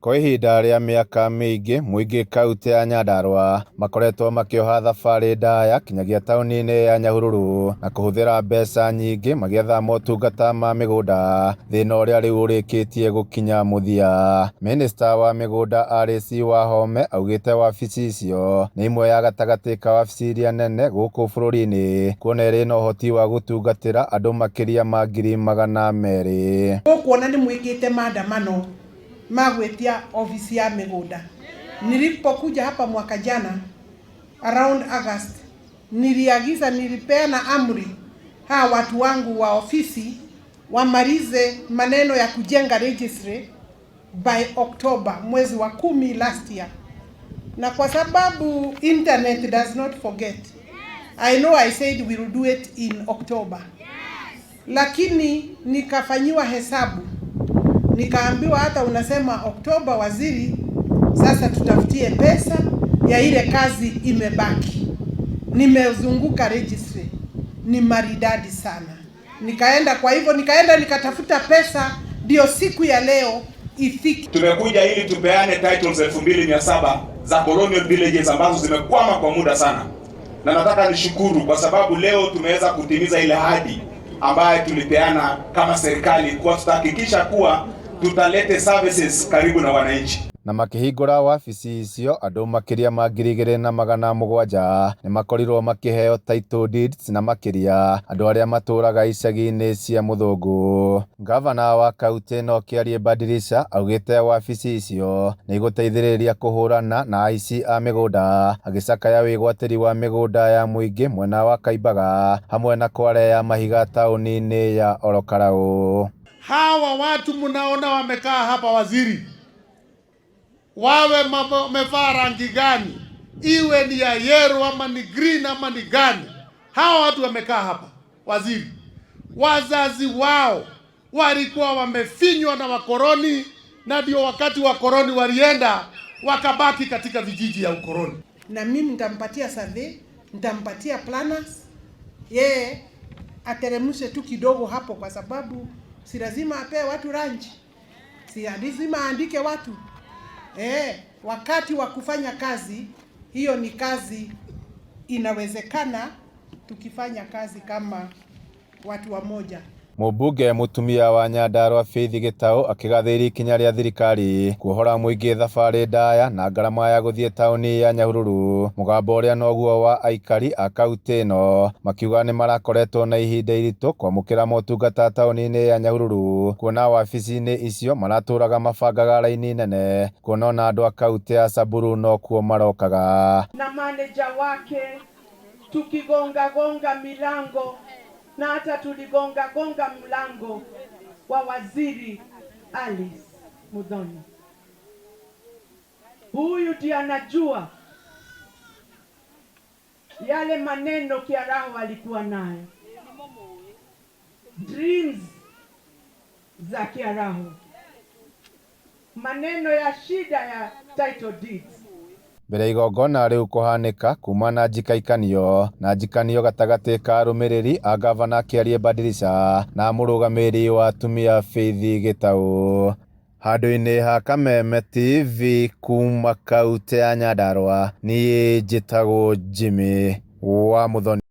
Kwa ihinda rĩa mĩaka mĩingĩ, mũingĩ kauntĩ ya Nyandarua makoretwo makĩoha thabarĩ ndaya kinyagia taũni-inĩ ya Nyahururu na kũhũthĩra mbeca nyingĩ magĩetha motungata ma mĩgũnda, thĩna ũrĩa rĩu ũrĩkĩtie gũkinya mũthia. Minista wa mĩgũnda Alice Wahome augĩte wabici icio nĩ imwe ya gatagatĩ ka wabici iria nene gũkũ bũrũri-inĩ kuona ĩrĩ na ũhoti wa gũtungatĩra andũ makĩria ma 200,000. Mũkuona nĩ mwĩkĩte maandamano ma gwĩtia ofisi ya mĩgũnda. Nilipokuja hapa mwaka jana around August, niliagiza, nilipeana amri hawa watu wangu wa ofisi wamalize maneno ya kujenga registry by October, mwezi wa 10 last year. Na kwa sababu internet does not forget, I know I said we will do it in October, lakini nikafanyiwa hesabu nikaambiwa hata unasema Oktoba waziri, sasa tutafutie pesa ya ile kazi imebaki. Nimezunguka registry, ni maridadi sana. Nikaenda kwa hivyo, nikaenda nikatafuta pesa, ndio siku ya leo ifike. Tumekuja ili tupeane titles 2700 za colonial villages ambazo zimekwama kwa muda sana, na nataka nishukuru kwa sababu leo tumeweza kutimiza ile ahadi ambayo tulipeana kama serikali kuwa tutahakikisha kuwa tutalete services karibu na wananchi. Na makĩhingũra wabici icio, andũ makĩria ma 2700 nĩmakorirwo makĩheo title deeds na makĩria andũ arĩa matũraga icagi-inĩ cia mũthũngũ. Ngavana wa kaunti ĩno Kĩarie Badilisha augĩte wabici icio nĩ igũteithĩrĩria kũhũrana na aici a mĩgũnda, agĩcakaya wĩgwatĩri wa mĩgũnda ya mũingĩ mwena wa Kaimbaga hamwe na kware ya mahiga taũni-inĩ ya Olokarau. Hawa watu mnaona wamekaa hapa, waziri, wawe wamevaa rangi gani, iwe ni ya yellow ama ni green ama ni gani, hawa watu wamekaa hapa, waziri, wazazi wao walikuwa wamefinywa na wakoloni, na ndio wakati wakoloni walienda wakabaki katika vijiji ya ukoloni. Na mimi nitampatia survey, nitampatia planners, yeye ateremshe tu kidogo hapo, kwa sababu si lazima apee watu lunch, si lazima aandike watu. Wakati wa kufanya kazi hiyo ni kazi inawezekana tukifanya kazi kama watu wamoja. Mũmbunge mũtumia wa Nyandarua Faith Gĩtaũ akĩgathĩrĩria ikinya rĩa thirikari kuohora mũingĩ thabarĩ ndaya na ngarama ya gũthiĩ taũni ya Nyahururu, mũgambo ũrĩa noguo wa aikari a kaunti ĩno makiuga nĩmarakoretwo na ihinda iritũ kwamũkĩra motungata taũni-inĩ ya Nyahururu, kuona wabici-inĩ icio maratũraga mabangaga raini nene, kuona ona andũ a kaunti ya Samburu nokuo marokaga. Na maneja wake tukigonga gonga milango na hata tuligonga gonga mlango wa waziri Alice Muthoni. Huyu ndiye anajua yale maneno Kiaraho alikuwa nayo, dreams za Kiaraho, maneno ya shida ya title deeds. Mbere ya igongona rĩu kũhanĩka kuma na njikaikanio na njikanio gatagatĩ ka arũmĩrĩri a ngavana Kĩarie Badilisha na mũrũgamĩrĩri wa atumia Faith Gĩtaũ. Handũ-inĩ ha Kameme TV kuma kaunti ya Nyandarua, niĩ njĩtagwo Jimmy wa Muthoni.